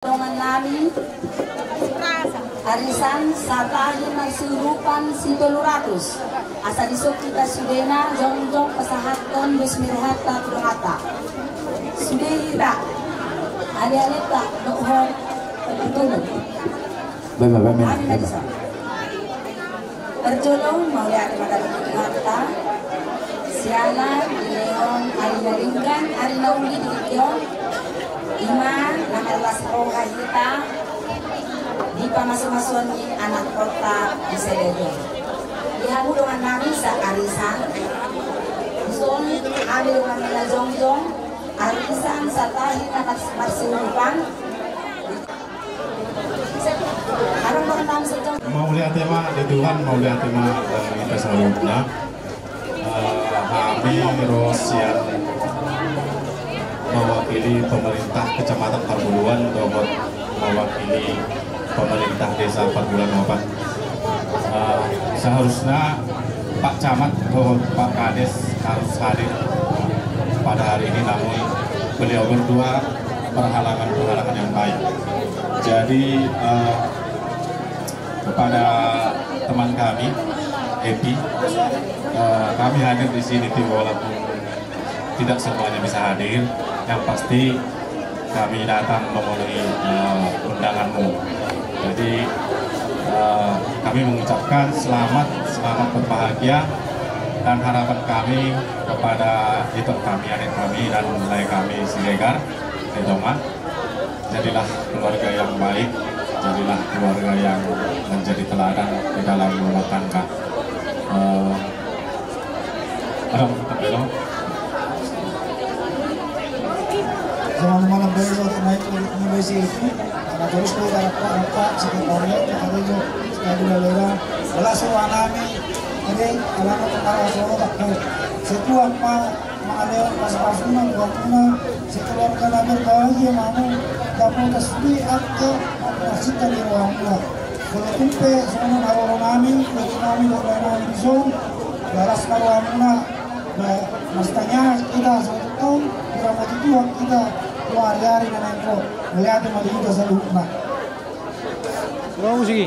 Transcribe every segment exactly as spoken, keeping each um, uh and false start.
Dongan nami, arisan satahi marsiurupan sitolu ratus. Asa dison hita sudena jongjong pasahathon dos ni rohanta tu donganta. Sude hita, alealeta dohot parputuna. Baik, baik, baik, baik. Amin. Parjolo mauliate ma di Tuhanta, siala dilehon ari na denggan, ari na uli di tingki on, ima na marlas roha hita di pamasumasuon ni anakhonta di sadari on. Di hamu dongan nami saarisan, dison hami dongan na jongjong, arisan satahi na marsiurupan. Mauliate ma di Tuhan, mauliate ma di hita saluhutna. Eh, hami ro sian mewakili pemerintah Kecamatan Parbuluan dohot mewakili pemerintah Desa Parbuluan Opat. Eh, seharusnya Pak Camat dohot Pak Kades harus hadir pada hari ini, namun beliau berdua berhalangan-berhalangan yang lain. Jadi, eh, kepada teman kami, Epi, eh, kami hadir di sini, Pi, walaupun tidak semuanya bisa hadir, yang pasti kami datang memenuhi, eh, undanganmu. Jadi, eh, kami mengucapkan selamat, selamat berbahagia, dan harapan kami kepada ito kami, adik kami, dan lae kami Siregar, Edoman, jadilah keluarga yang baik, jadilah keluarga yang menjadi teladan di dalam rumah tangga. Eh, Adong, adong. Zaman malam baru, waktu naik turun, mulai si itu, karena terus gue karapa, karapa, sekretariat, karena itu, sekali lera, belas roha nami, jadi, alana kepala solo tak tahu. Setua apa, mengalir pas-pasuna, buatuna, sekeluarga na berbahagia, mamu, dapat tasbih, angka, masita di rohamuna. Kalau tumpe, semua naruh nami, kalau nami, kalau nami di sana, belas rohamuna. Ba, mastanya hita satu tahun, diramoti Tuhan hita, dua hari-hari na naeng ro. Melihat ma di hita saluhutna. Ro musik i.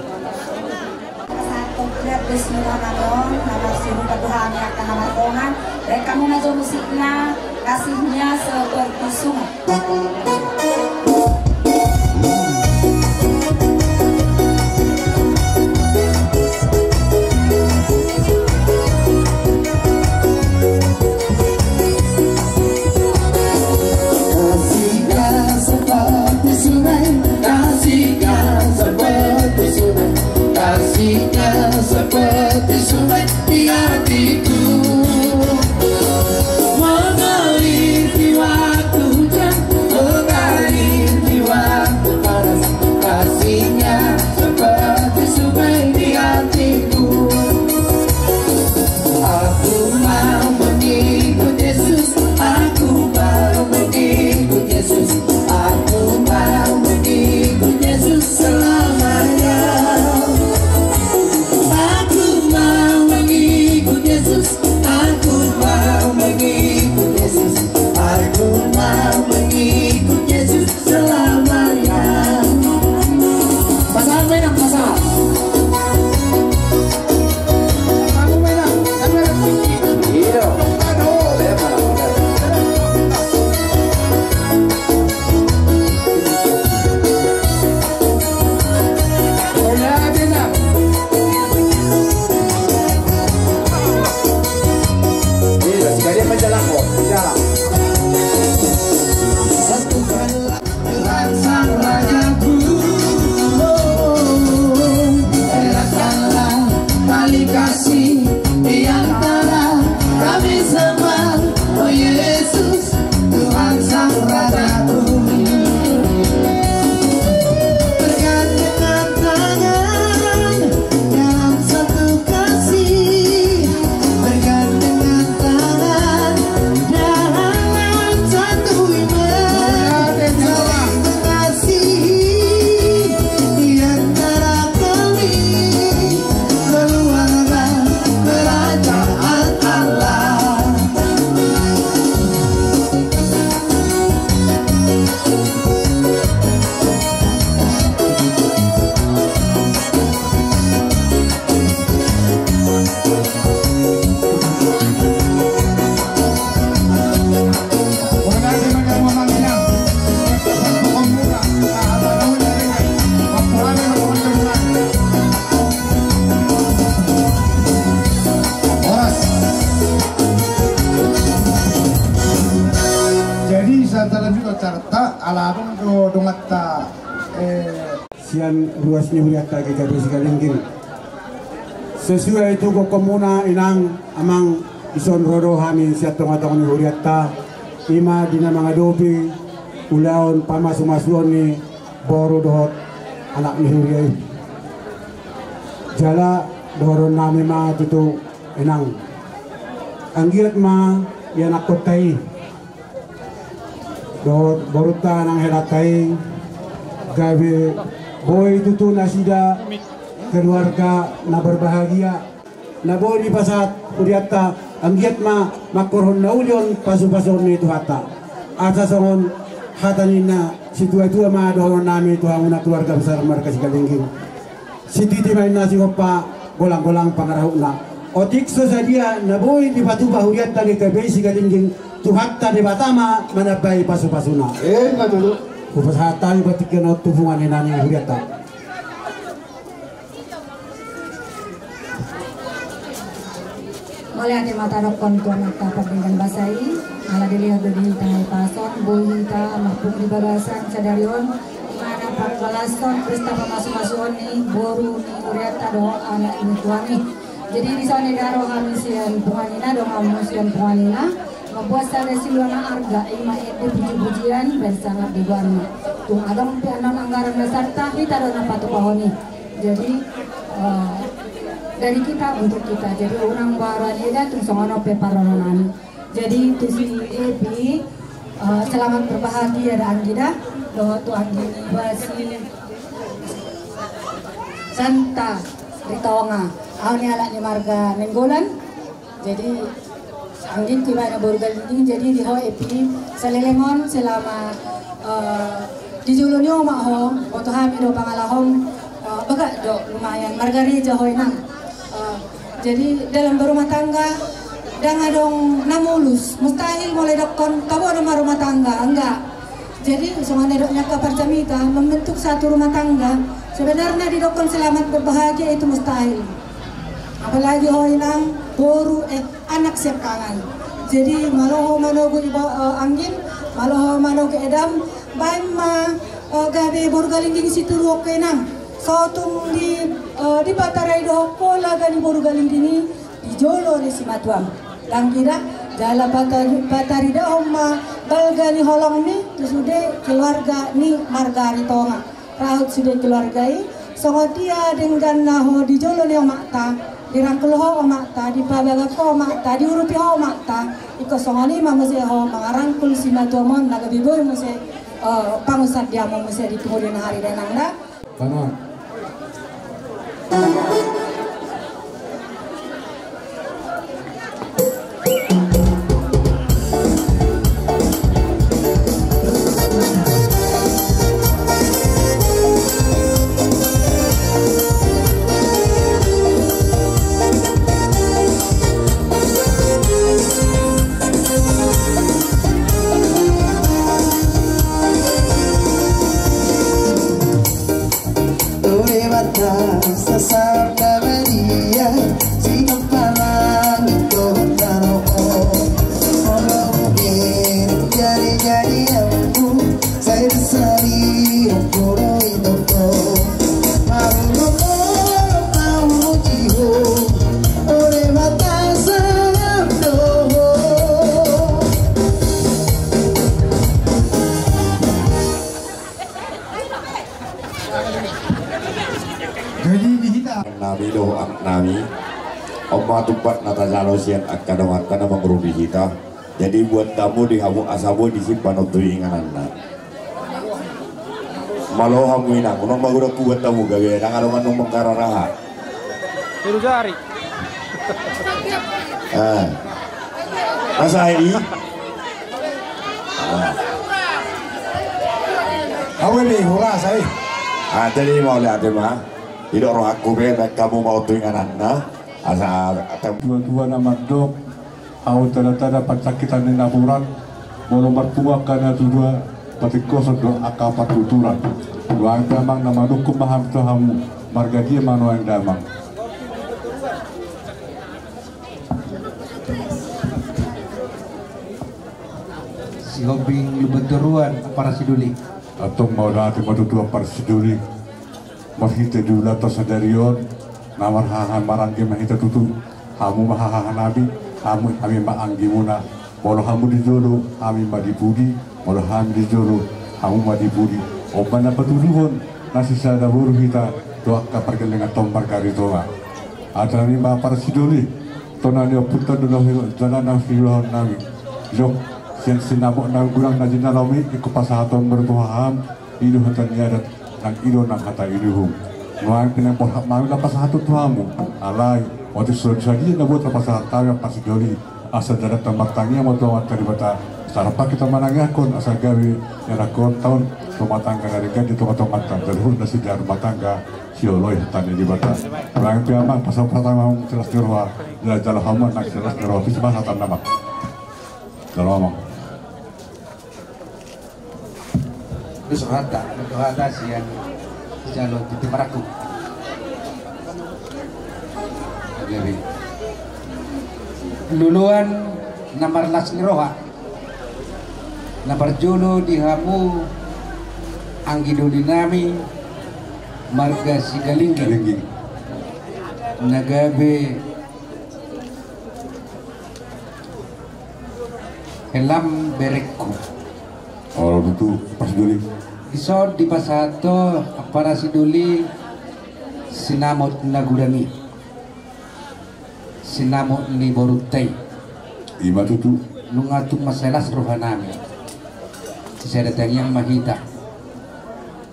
Satu berat bes mula manon, nama sirupa Tuhan yang akan nama Tuhan. Dan kamu ngajo musiknya, kasihnya seperti sungai. Kasihnya seperti sungai, kasihnya seperti sungai, kasihnya seperti sungai. Di hatiku mengalir di waktu hujan, mengalir di Ladung do donganta, eh, sian ruas ni hurianta G K P Sigalingging. Sesuai tu gokhonmuna inang amang, dison ro do hami sian tongatonga ni hurianta, i ma di na mangadopi ulaon pamasumasuon ni boru dohot anak ni huria i. Jala dohonon nami ma tutu inang, anggiat ma ianakhonta i dohot borunta nang helanta i gabe boi tutu nasida keluarga na berbahagia, na boi dipasahat hurianta, anggiat ma mangkorhon na uli on pasupasuon ni Tuhanta. Asa songon hata ni na situatua ma dohonon nami tu hamuna keluarga besar marga Sigalingging. Sititi ma inna sigompa, golanggolang pangarahutna. Otik so sadia na boi dipatupa hurianta G K P I Sigalingging, Tuhanta Debata ma manambai pasupasuna. Eh, ima tutu. Hupasahat hami batik na on tu punguan ni hurianta. Mauliate ma tadokhon tu Amanta Pardenggan Basa i, ala dilehon do di hita hahipason, boi hita marpungu di bagasan sadari on, di mana panggalashon pesta pamasumasuon ni boru ni hurianta dohot anak ni tuan i. Jadi di son i da ro hami sian punguan ina, donganmu sian punguan ina, mambuat sada siluan na arga, ima ende pujipujian, baen sangap di goarna. Tung adong pe annon anggaran na sarta, hita do na patupahon i. Jadi, eh, dari kita untuk kita. Jadi, unang baru aja tung songon on pe parroronami. Jadi, tu si Epi, eh, selamat berbahagia da anggi da. Dohot tu anggi niba si Santa Ritonga. Au ni halak ni marga Nainggolan. Jadi, anggingku ibana boru Galingging, jadi di ho Epi, saleleng on selama, eh, di jolo ni omak ho, boto hami do pangalahom, eh, bagak do lumayan, margareja ho inang. Eh, jadi dalam berumah tangga, ndang adong na mulus, mustahil molo didokhon, tabo do marumah tangga, enggak. Jadi, songon na didok ni angka parjamita, membentuk satu rumah tangga, sebenarnya didokhon selamat berbahagia itu mustahil. Apalagi ho inang, boru, eh, anak siangkangan. Jadi, malo ho manogu iba, eh, anggim, malo ho manogu edam, baen ma, eh, gabe boru Galingging situruon ho inang. So tung di, eh, dipatarai dohot ho laga ni boru Galingging i, di jolo ni simatuam. Ndang ida, jala pata-, pataridahon ma balga ni holongmi tu sude keluarga ni marga Ritonga. Rap sude keluarga i, songon dia denggan na ho di jolo ni omakta, dirangkul ho omakta, dipabagak ho omakta, diurupi ho omakta, ingkon songon i ma muse ho mangarangkul simatuam on na gabe boi muse, eh, pangunsandeanmu muse di kemudian hari da inang da. Tano. Jadi di hita nami do, anak nami. On ma tumpak na tajalo sian angka dongan na mangurupi hita. Jadi buat tamu di hamu asa boi disi panon tu ingananna. Malo hamu inang, unang magodang ku buat tamu gabe, ndang adong annon mangkararaha. Juru jari. Ah. Masa i? Ah. Awe be, hura sai. Ah, jadi mauliate ma. Didok rohangku be, baen hamu ma on tu ingananna. Asa, asa. Tuatua na mandok, au tanda-tanda pansakitan ni napuran, molo marpungu angka natuatua, patingkoson do angka partuturan. Nuaeng damang na manungkun ma hami tu hamu, marga dia ma nuaeng damang. Si Hombing Lumbantoruan, Ampara Sidoli. Antong mauliate ma tutu Ampara Sidoli. Marhite di ulaonta sadari on, na marhaha maranggi ma hita tutu. Hamu ma hahahanami, hamu, hami ma anggimuna. Molo hamu di jolo, hami ma di pudi. Molo hami di jolo, hamu ma di pudi. On ma na patuduhon na sisada boru hita tu angka pargellenganta on marga Aritonga. Hata nami ma Ampara Sidoli, tona ni ompunta do na hilo-, jala na hiulahonnami. Jok, sian sinamot na godang na jinalami, ingkon pasahaton ma tu haham, i do hata ni adat, nang i do nang hata ni uhum. Nuaeng pe naeng borhat ma hami na pasahaton tu hamu, alai, otik so sadia na boi tapasahat hami Ampara Sidoli, asa jala tamartangiang ma tu Amanta Debata, asa rap hita manangiangkon, asa gabe, ianakhonta on, rumah tangga na denggan di tongatonganta, jala hot na sida rumah tangga, sioloi hata ni Debata. Nuaeng pe amang, pasahat hami silas ni roha, jala jalo hamu nang silas ni roha, pis ma hata nama. Jalo amang. Dos rohanta, dos rohanta sian jalo titi marangkup. Gabe. Luluan na marlas ni roha. Na parjolo di hamu anggi dolinami marga Sigalingging. Sigalingging. Na gabe helam berengku. Olo tutu, Ampara Sidoli. Dison dipasahat ho Ampara Sidoli sinamot na godang i. Sinamot ni borunta i. I ma tutu. Nunga tung mansai las rohanami. Sisada tangiang ma hita.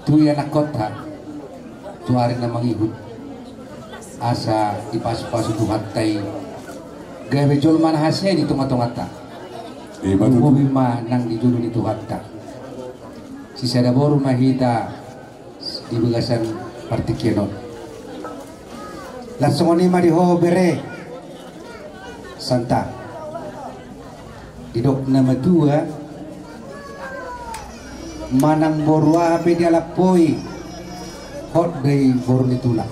Tu ianakhonta. Tu ari na mangihut. Asa dipasupasu Tuhanta i. Gabe jolma na hasea di tongatonganta. I ma tutu. Bohi ma nang di jolo ni Tuhanta. Sisada boru ma hita di bagasan partingkian on. Laos songon i ma di ho bere Santa. Didok na matua, manang boru aha pe dialaphon i, hot do i boru ni tulang.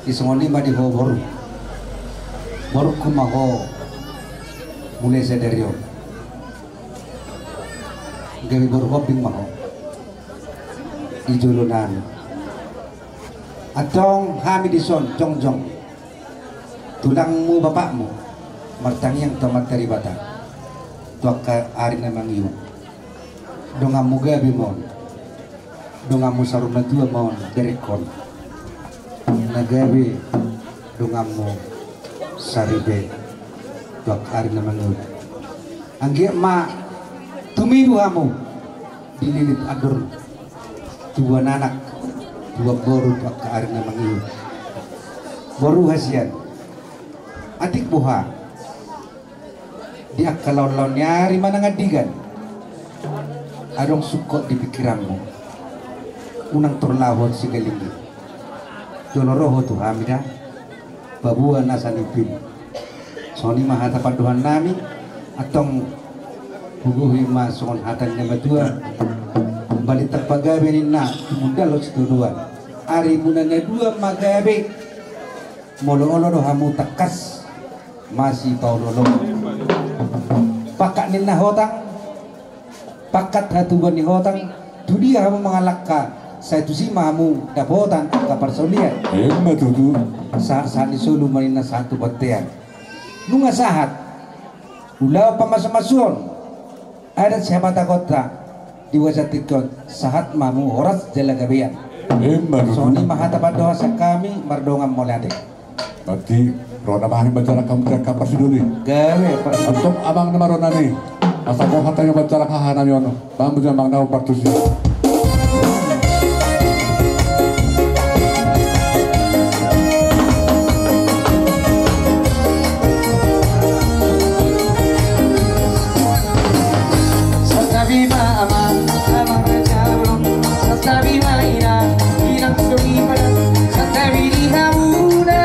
Di songon i ma di ho boru. Borungku ma ho mulai sadari on. Gabe boru hombing ma ho di jolo nami. Antong hami dison jongjong tulangmu bapakmu martangiang tu Amanta Debata tu angka ari na mangihut. Donganmu gabe ma on. Donganmu saur matua ma on berengkon. Na gabe donganmu saripe tu angka ari na mangihut. Anggiat ma tumibu hamu di lilit andor, tubuan anak, tubuan boru tu angka ari na mangihut. Boru hasian, atik boha di angka laonlaon ni ari manang andigan adong sungkot di pingkiranmu, unang torlaho Sigalingging. Jolo ro ho tu hami da, paboa nasa niumpim. Songon i ma hata pandohan nami. Antong hugohi ma songon hata ni na matua: Balintang pagabe ninna, tumundalhon sitadoan. Arimuna na dua ma gabe. Molo olo do hamu tangkas masipaolooloan. Pangkat ninna hotang, pangkat hatubuan ni hotang. Tu dia hamu mangalangka, sai tusi ma hamu dapotan angka parsaulian. Ima tutu. Sahat, sahat ni solu ma ninna sahat tu bontean. Nunga sahat ulaon pamasumasuon adat sihabatahonta di bagasan tingki on, sahat ma hamu horas jala gabean. Ima tutu. Songon i ma hata pandohan sian hami, mardongan mauliate. Berarti ro nama hami manjalang hamu tu angka parsidoli. Gabe, Ampara Sidoli. Antong amang nama ro nami. Asa borhat hami manjalang hahanami on. Bambu jamang na umbar tusi. Santabi ma amang, amang raja, santabi ma inang, inang soripada, santabi di hamuna.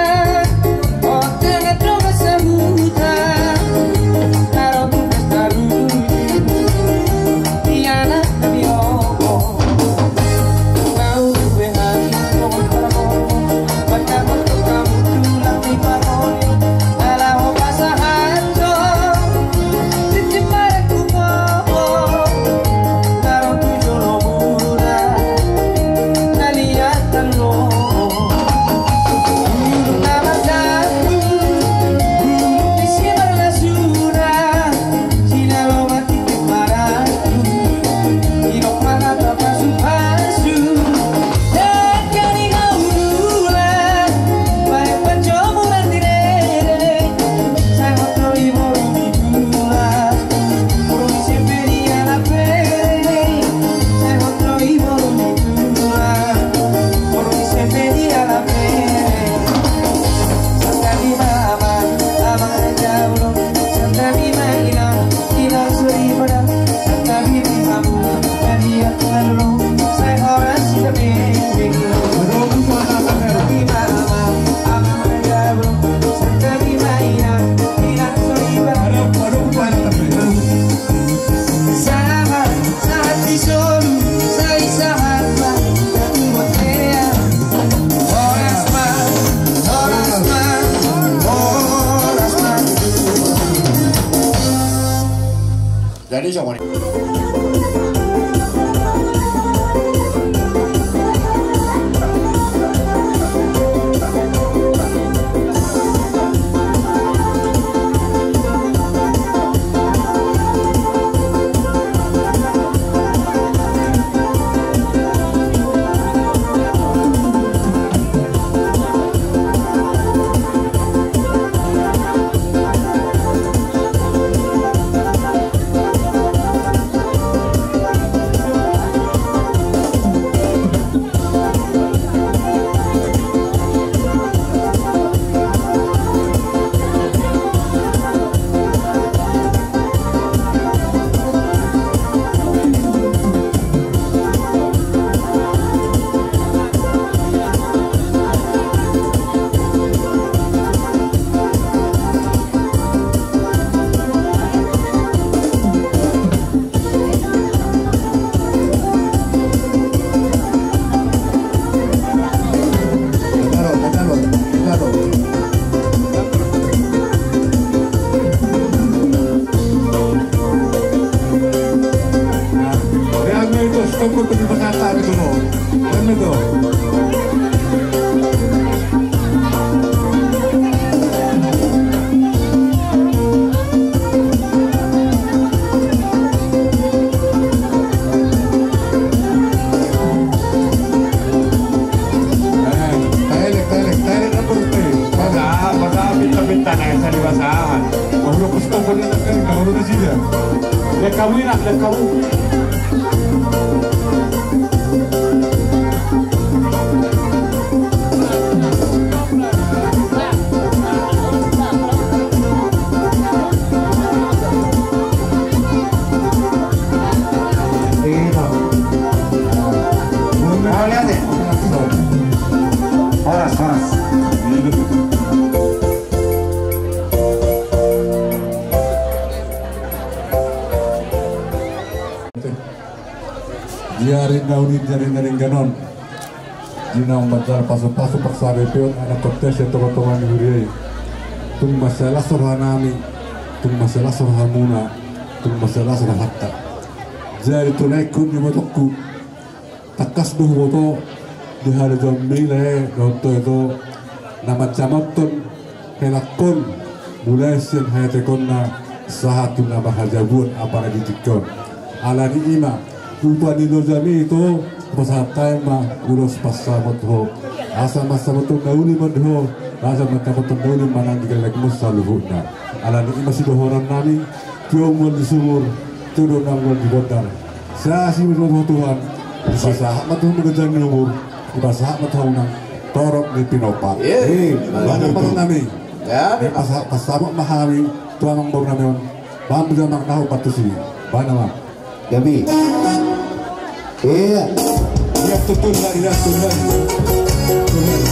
Horas, horas. Di ari na uli, di ari na denggan on, di naung manjalo pasupasu parsaripeon anak kontes sian tongatonga ni huria i. Tung mansai las rohanami, tung mansai las rohamuna, tung mansai las rohanta. Jadi tu na ingkon di ibotongku, tangkas do huboto di harajaon mila i dohot toito na manjamothon helangkon mulai sian haetekonna sahat tu na marhajabuan apala di tingki on. Alani i ma upa ni lojami ito, pasahat hami ma ulos pansamot ho, asa mansamothon na uli ma di ho, asa mansamothon na uli ma nang di gellengmu saluhutna. Alani i ma sidohononnami, tiop ma di sumur, tiop do nang ma di bondar. Sai asi ma tu ho Tuhan, dipasahat ma tu ho ganjang ni umur, dipasahat ma tu ho nang torop ni pinompar. Iya. Eh, mantap. Mantap nami. Ya. Eh, pasa-, pasamot ma hami tu amangboru nami on. Bang, bujang, bang, nahu patusi. Bana ma. Gabe. Iya. Iya, tutur hari, iya, tutur hari. Tutur hari.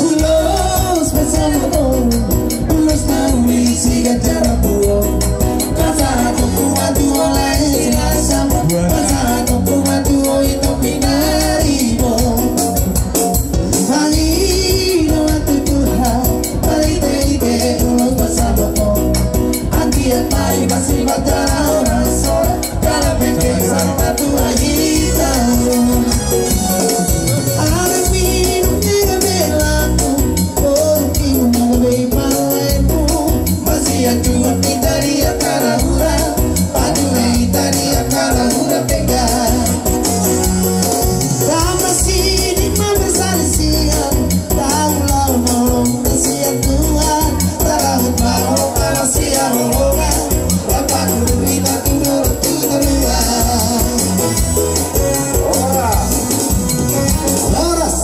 Ulos pasamot on, ulos na uli siganjang na tubu. Pasahatonku ma tu ho lae si Lasam, pasahatonku ma tu ho ito pinaribot. Mangido ma tu Tuhan, marhitehite ulos pasamot on. Anggiat ma i masih manjalo horas-horas. Horas.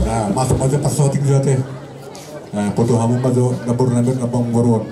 Nah, masuk aja pas syuting juga teh. Nah, foto hamu aja dapur nembek abang boruan.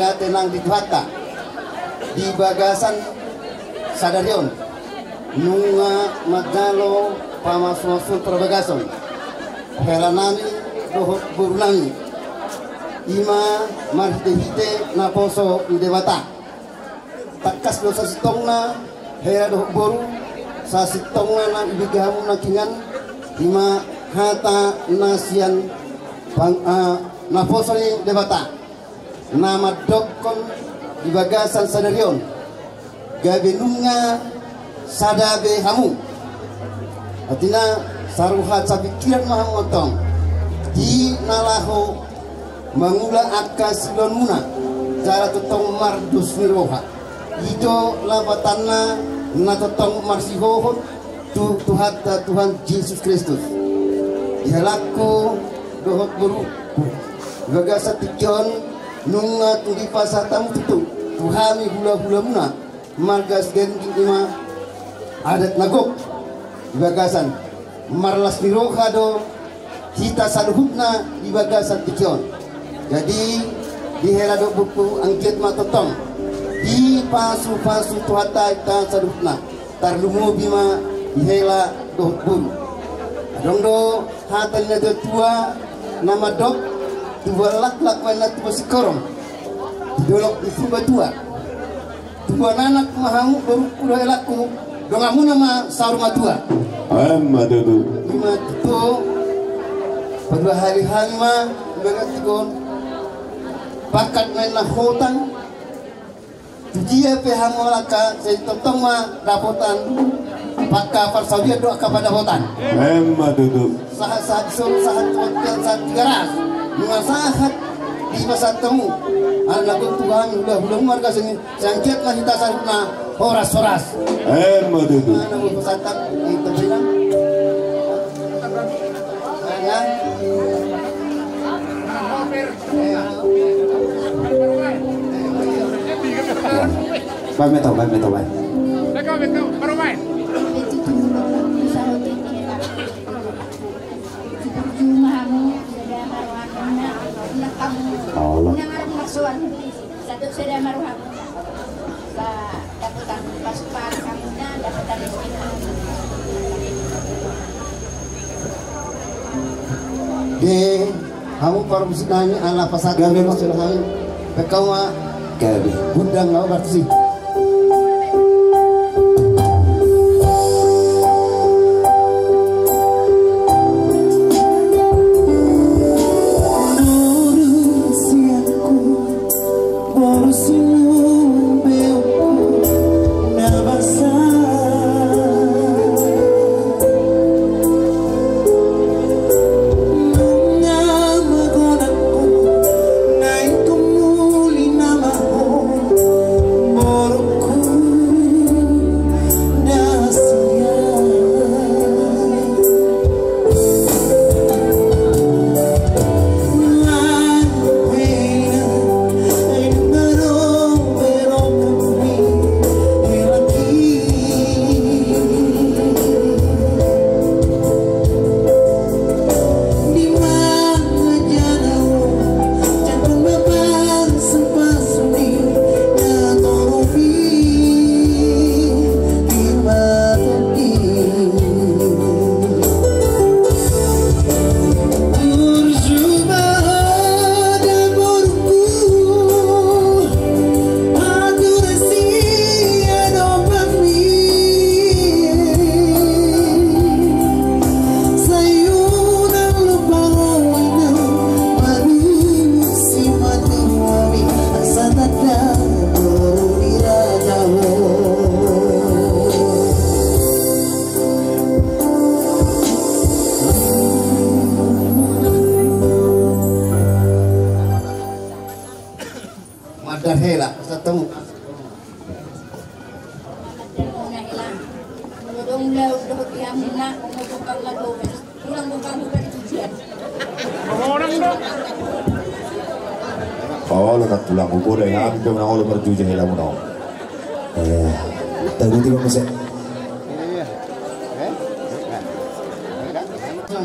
Tenang di Tuhanta di bagasan sadari on, nunga manjalo pamasumasuon parbagason hela nami dohot boru nami, ima marhitehite naposo ni Debata. Tangkas do sasintongna hela dohot boru, sasintongna na dibege hamu nangkiningan, ima hata na sian pang-, ah, naposo ni Debata na mandokkon di bagasan sadari on, gabe nunga sada be hamu. Artina, saroha sapingkiran ma hamu antong di na laho mangula angka siulaonmuna, jala tongtong mardos ni roha. I do lapatanna na tongtong marsihohot tu Tuhanta Tuhan Jesus Kristus. Di helangku dohot boruku, di bagasan tingki on nunga tung dipasahat hamu tutu tu hami hulahulamuna marga Sigaringging, ima adat na gok di bagasan marlas ni roha do hita saluhutna di bagasan tingki on. Jadi, di hela dohot boru anggiat ma tongtong dipasupasu Tuhanta hita saluhutna. Tarlumobi ma di hela dohot boru. Adong do hata ni natuatua na mandok, tubuan laklak ma inna tubuan singkoru, di dolok ni Purbatua. Tubuan anak ma hamu, boruku dohot helangku, donganmuna ma saur matua. Emma tutu. Ima tutu, paduahali hami ma, ibarat tingki on, pangkat ma inna hotang. Tu dia pe hamu angka, sai tongtong ma dapotan, pangka parsaulian do angka pandapotan. Emma tutu. Sahat-sahat di Solo, sahat tu bontean, sahat di Tigaras. Nunga sahat dipasahat hamu. Ala na gok tu hami hulahulamu marga Sigaringging, sai anggiat ma hita saluhutna horas-horas. Emma tutu. Mana mau pasahat, eh, terbilang. Mana? Baen ma i, baen ma i, baen. Di hamu parmusik nami, ala pasahat gabe ma, maksud nami. Pekau ma. Gabe. Gundang na bartusi. Mandar hela, pasahat hamu. Mandar hela. Molo dong lau dohot di hamuna, molo bokal na dohot. Tulang bokal bukan cucian. Orang dong. Olo na tulang, ubo dai hami pe na olo marjuja helamuna on. Eh, taruti ma muse.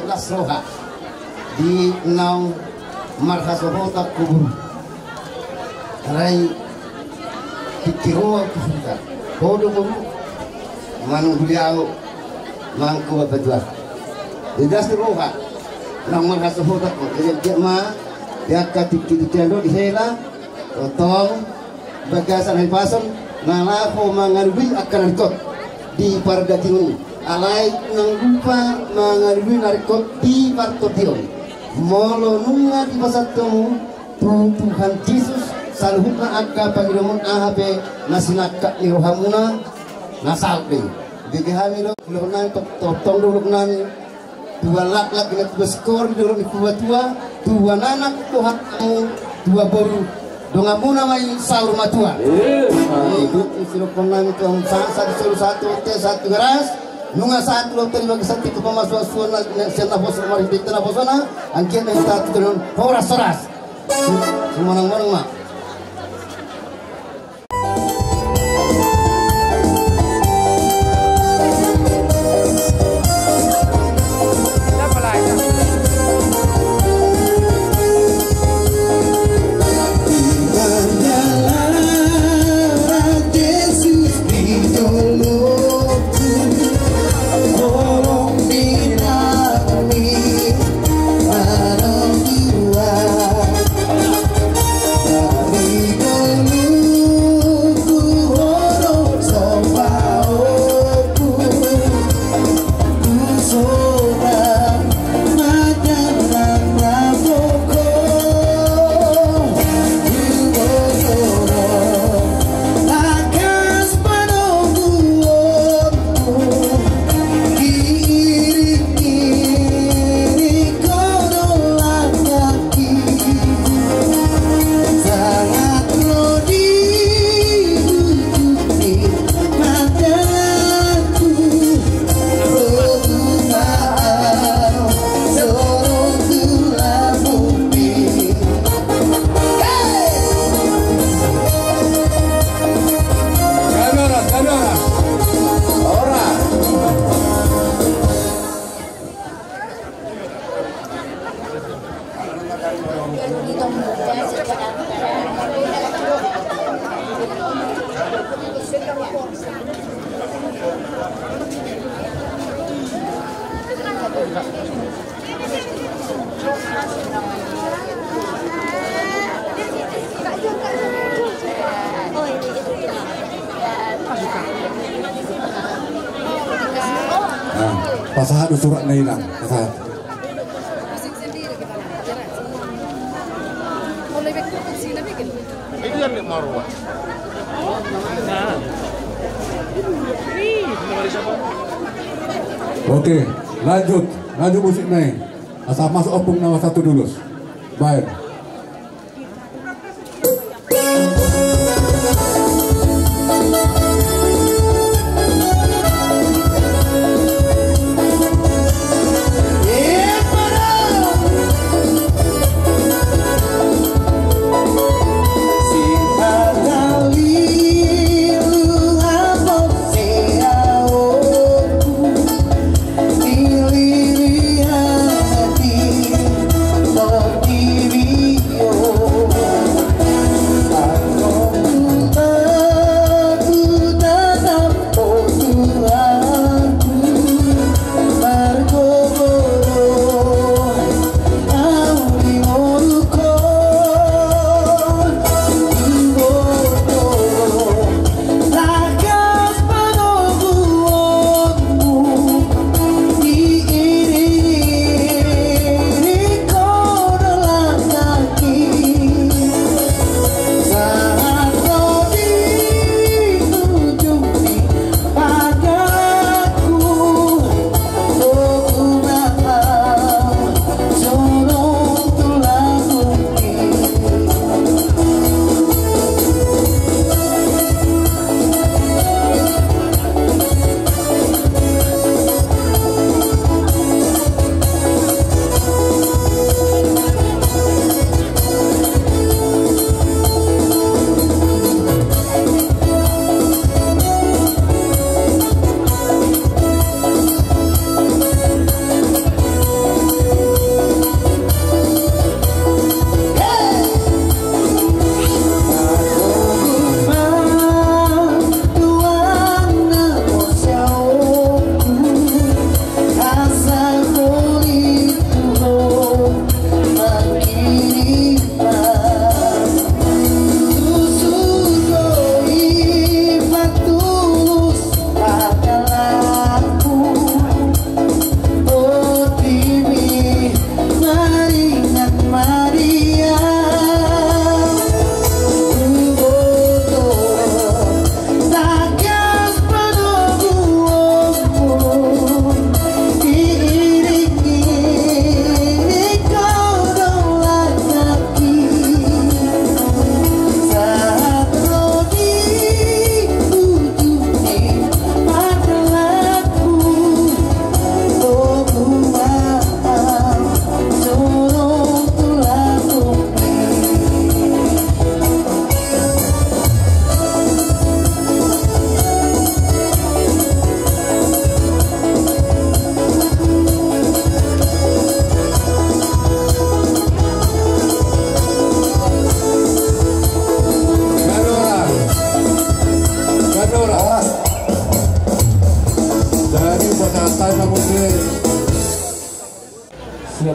Las roha di naung marhasohotan kubur. Alai tingki ro au tu huta, ho do boru manungguli au mangko bapa tua. Jadi das tu roha nang marhasohotan ho. Jadi anggiat ma di angka tingki-tingki on do dihela tongtong bagasan hahipason na laho mangalului angka na ringkot di pardagingkon i. Alai unang lupa mangalului na ringkot di partondion. Molo nunga dipasahat hamu tu Tuhan Jesus saluhutna angka pangidoanmuna, aha pe na sinangkap ni rohamuna, na saut do i. Dibege hami do, ulahon nami, tongtong do ulahon nami. Tua laklak, tua singkoru, tua ni tua tua, tua anak, tua hamu, tua boru, donganmuna ma i saur matua. Ima tutu, sidohonon nami tu hamu, sahat solu, sahat tu bontean, sahat tu garas. Nunga sahat tu lote di bagasan tingki pamasuan-suan na sian naposo, marhite naposona, anggiat ma hita tu joloan horas-horas. Sumanang-manang ma. Nah, pasahat do surat na hilang, pasahat. Oke, lanjut, lanjut musik na i. Asa masuk ompung nama satu dulu. Baik.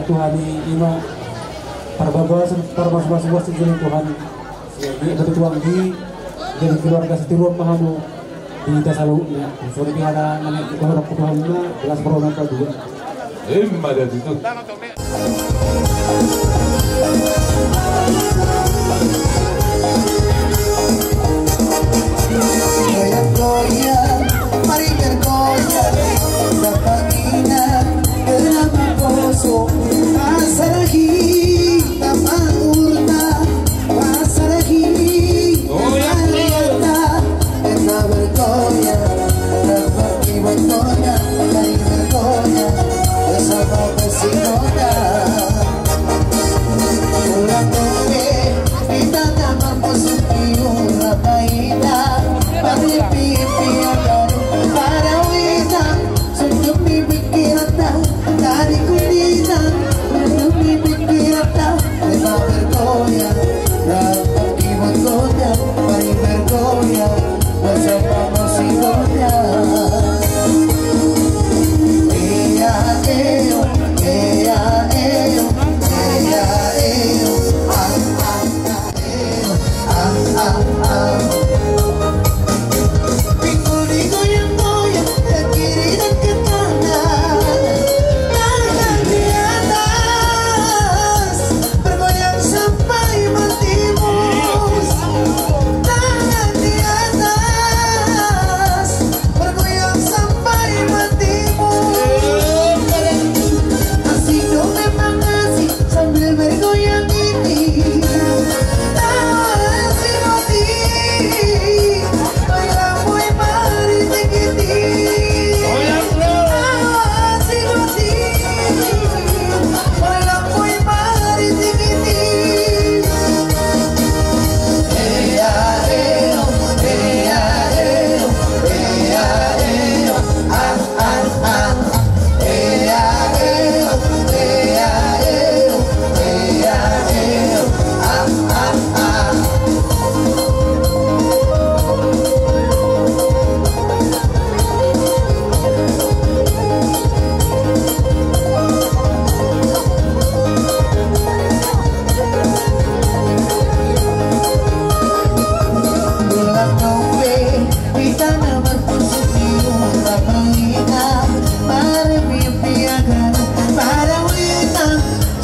Tuhan i, ima parbagason, parmasu-masuon sian Tuhan. Jadi keluarga sitiruon ma hamu di hita saluhutna. Songon i pe hata na naeng hudokhon tu hamuna, las parona pa dua. Ima da tutu. Goyang, goyang, mari bergoyang. Dapat ingat, kenapa kosong pasar hita, mangurta pasar hita, mangurta. Kita bergoyang, dapat bergoyang, mari bergoyang bersama musik goyang. Ulang tahun, kita tak mampu suki ura baita, tapi pipi yang baru pada wita. Sundung di pikiran ta, tadi kundita. Sundung di pikiran ta, kita bergoyang. Dapat keyboard goyang, mari bergoyang bersama musik goyang. Iya, iyo, iya, iyo, iya, iyo. Ah, ah, ah. Pikul digoyang-goyang ke kiri dan ke kanan. Tangan di atas, bergoyang sampai mati mus. Tangan di atas, bergoyang sampai mati mus. Asik do memang asik. Sambil bergoyang ini, tawa si roti. Goyang boy mari tinggi. Goyang, bro. Tawa si roti. Goyang boy mari tinggi. Iya, iyo, iya, iyo, iya, iyo. Ah, ah, ah. Di tana marpusuk di ura baita, marpipiagan pada wita.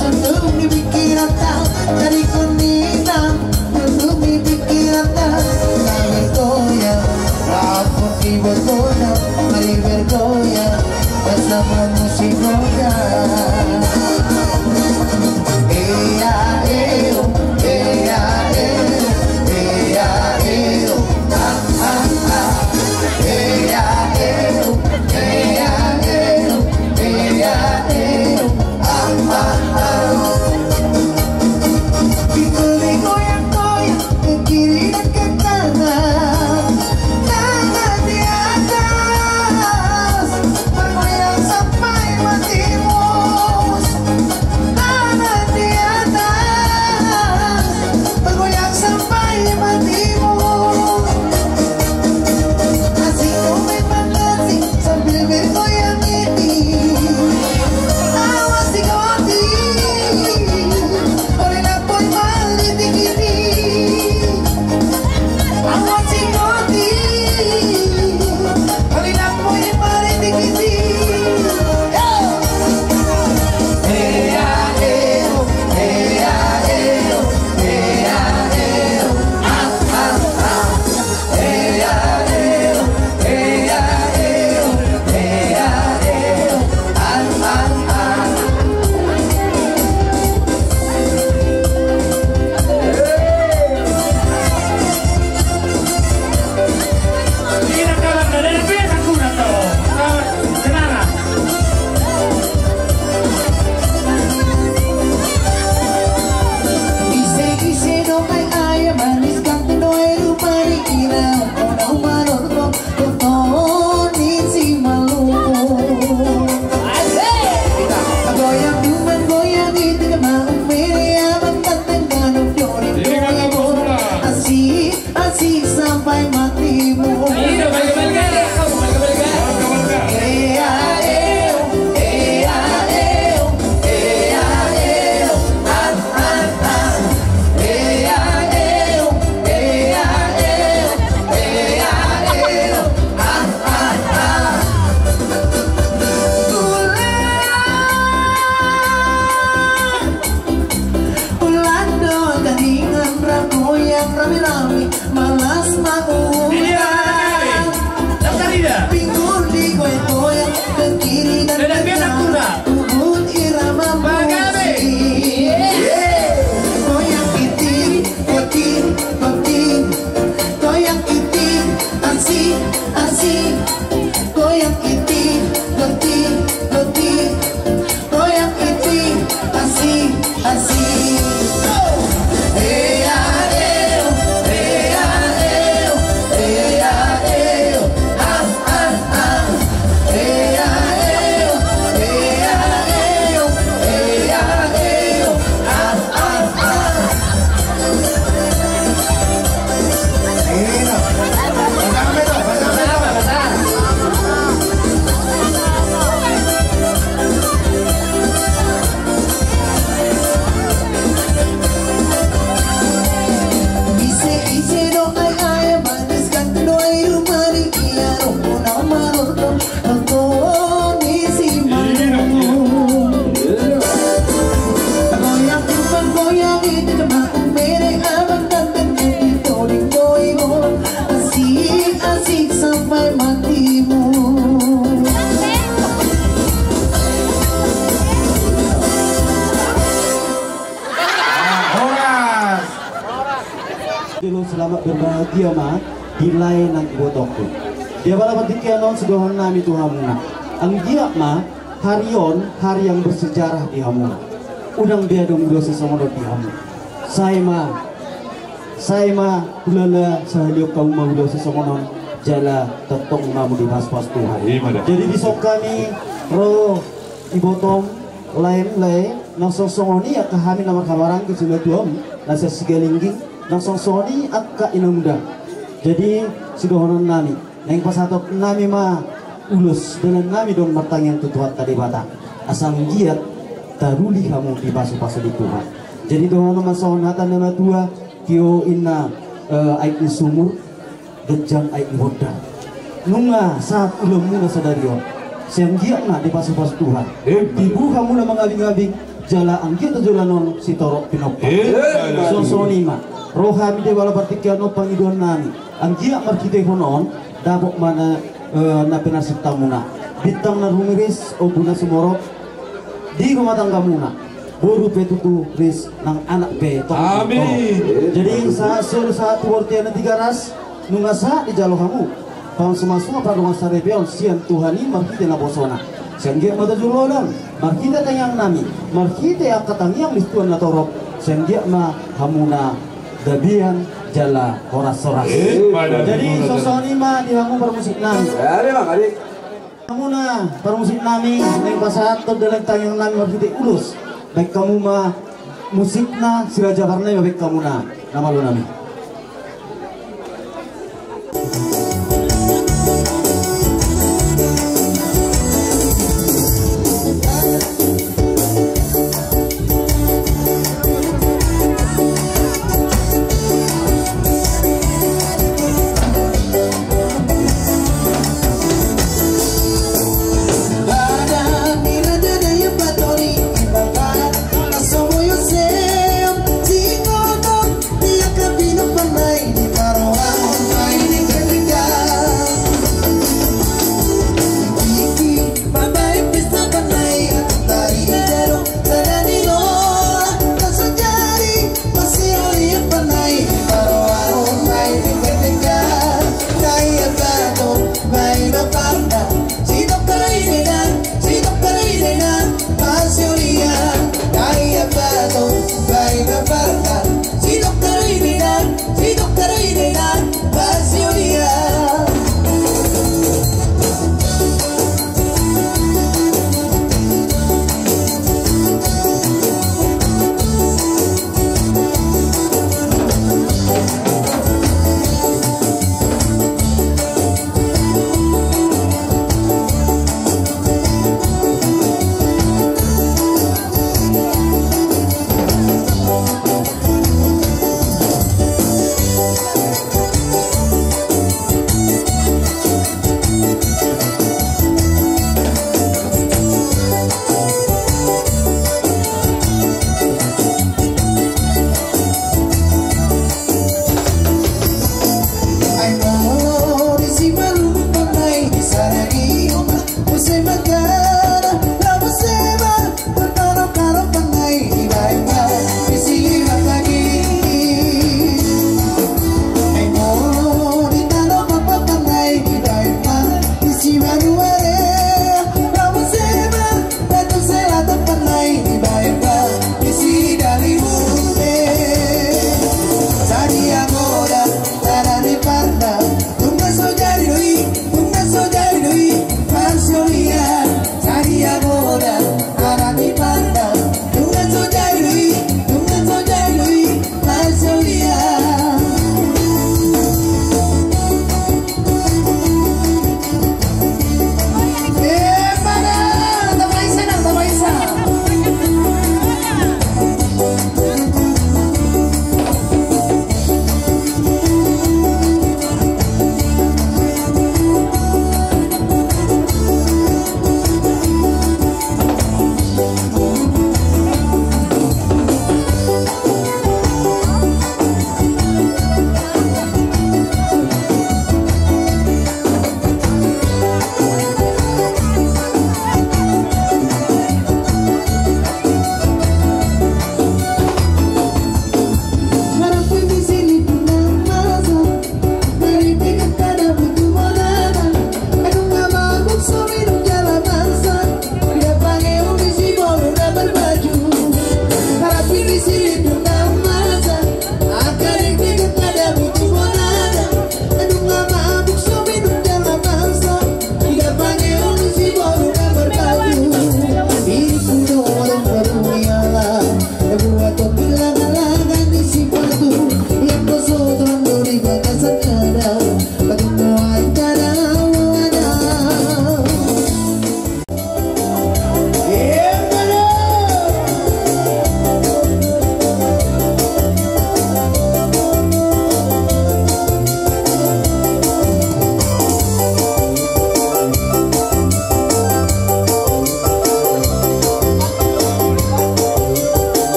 Sundung di pikiran ta, tadi kundita. Sundung di pikiran ta, kita bergoyang. Rapat di bergoyang, mari bergoyang bersama musik goyang. Iya, iyo, iya, iyo, iya, iyo. Bergoyang sampai mati mus. Tangan di atas, bergoyang sampai mati mus. Asik do memang asik sambil bergoyang ini. Awas si roti, goyang boy mari tinggi. Awas si roti, goyang boy mari tinggi. Asik sampai mati mus. Iya, balik, balik, balik. Iya, iyo, iya, iyo, iya, Asik-asik sampai matimu. Horas. Jolo selamat berbahagia ma di lae nang ibotongku. Di apala partingkian on sidohonon nami tu hamuna. Anggiat ma hari on hari yang bersejarah di hamuna. Unang be adong ulos songon on di hamu. Sai ma Sai ma hulala sahali on hamu ma ulos songon on jala tongtong ma hamu dipasu-pasu Tuhan. Jadi dison hami ro ibotom laem lae, nang songon i angka hami na marhahamaranggi sian natuam na sian Sigalingging, nang songon i angka inang muda. Jadi sidohonon nami, naeng pasahaton nami ma ulos, dalan nami do on martangiang tu Tuhanta Debata asa anggiat taruli hamu dipasu-pasu ni Tuhan. Jadi dohonon ma songon hata ni na matua, tio inna, eh, aek ni sumur, ganjang aek ni bondar. Nunga sahat ulaonmuna sadari on, sai anggiat ma dipasu-pasu Tuhan. Tibu hamuna mangabing-abing jala anggiat tu joloan on sitorop pinompar. Songon i ma ro hami di apala partingkian on, pangidoan nami anggiat marhitehon on dapot ma na, eh, na pinarsinta muna. Bintang na rumiris, ombun na sumorop di rumah tanggamuna. Boru pe tutu ris, nang anak pe tongtong. Amin. Jadi sahat solu sahat tu bontean na Tigaras, nunga sahat dijalo hamu pamasumasu, pardongansaripeon sian Tuhan i marhite naposona. Sai anggiat ma tu joloan on marhite tangiang nami, marhite angka tangiang ni situan na torop, sai anggiat ma hamuna gabean jala horas-horas. Jadi songon i ma di hamu parmusik nami. Hamuna parmusik nami, naeng pasahathon dalan tangiang nami marhite ulos. Baen hamu ma musikna, Si Raja Parna i ma baen hamuna, na malo nami.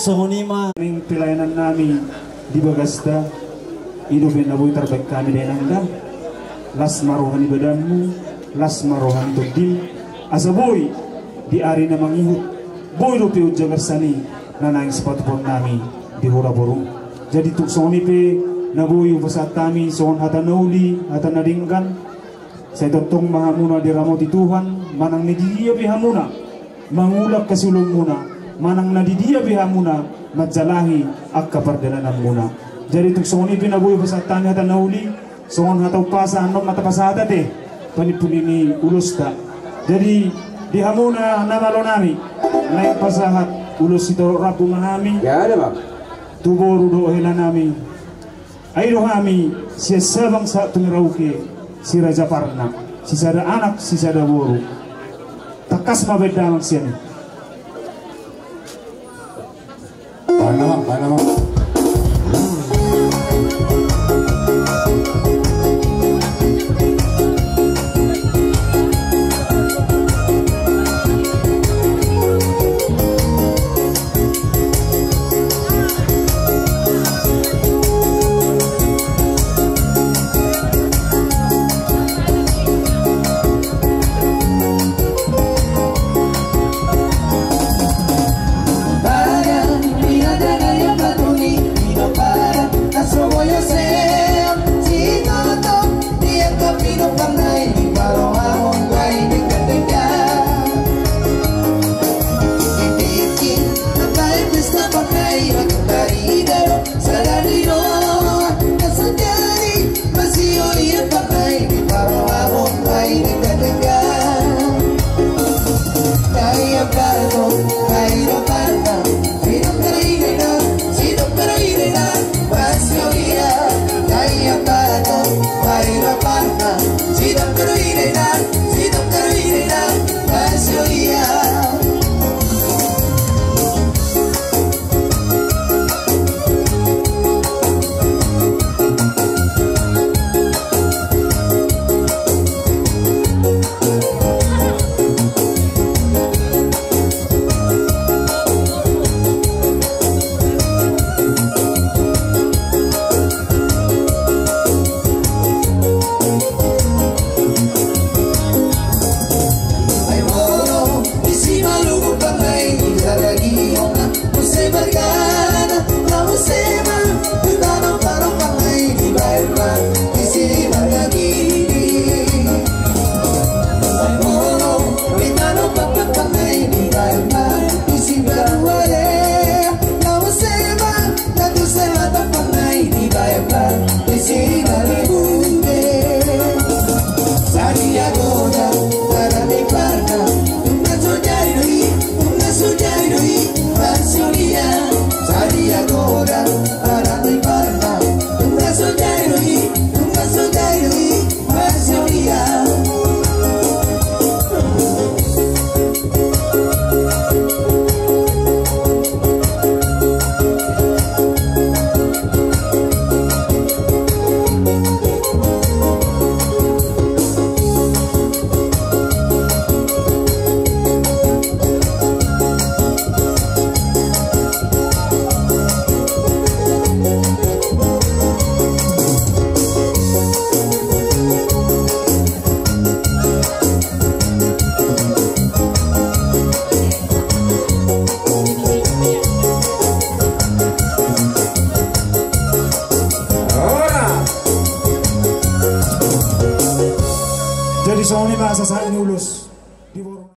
Songon i ma naeng pelayanan nami di bagasta, i dope na boi tarbaen hami dainang da. Las ma roha ni badanmu, las ma roha ni tondim, asa boi di ari na mangihut, boi dope unjagar sani na naeng sipatupaon nami di hula boru. Jadi tung songon i pe na boi hupasahat hami songon hata na uli, hata na denggan. Sai tongtong ma hamuna diramoti Tuhan, manang na di dia pe hamuna mangula hasiulaonmuna, manang na di dia pe hamuna manjalahi angka pardalananmuna. Jadi tung songon i pe na boi hupasahat hami hata na uli, songon hata umpasa, annon ma tapasahat ate panimpuli ni ulosta. Jadi di hamuna na malo nami, naeng pasahat ulos sitorop rambu ma hami. Ya, ada, Bang. Tu boru dohot hela nami. Ai do hami sian Sabang sahat tu Merauke, si Raja Parna, sisada anak sisada boru. Tangkas ma baen damang sian i. Baen damang, baen damang. Jadi songon i ma sasahat ni ulos.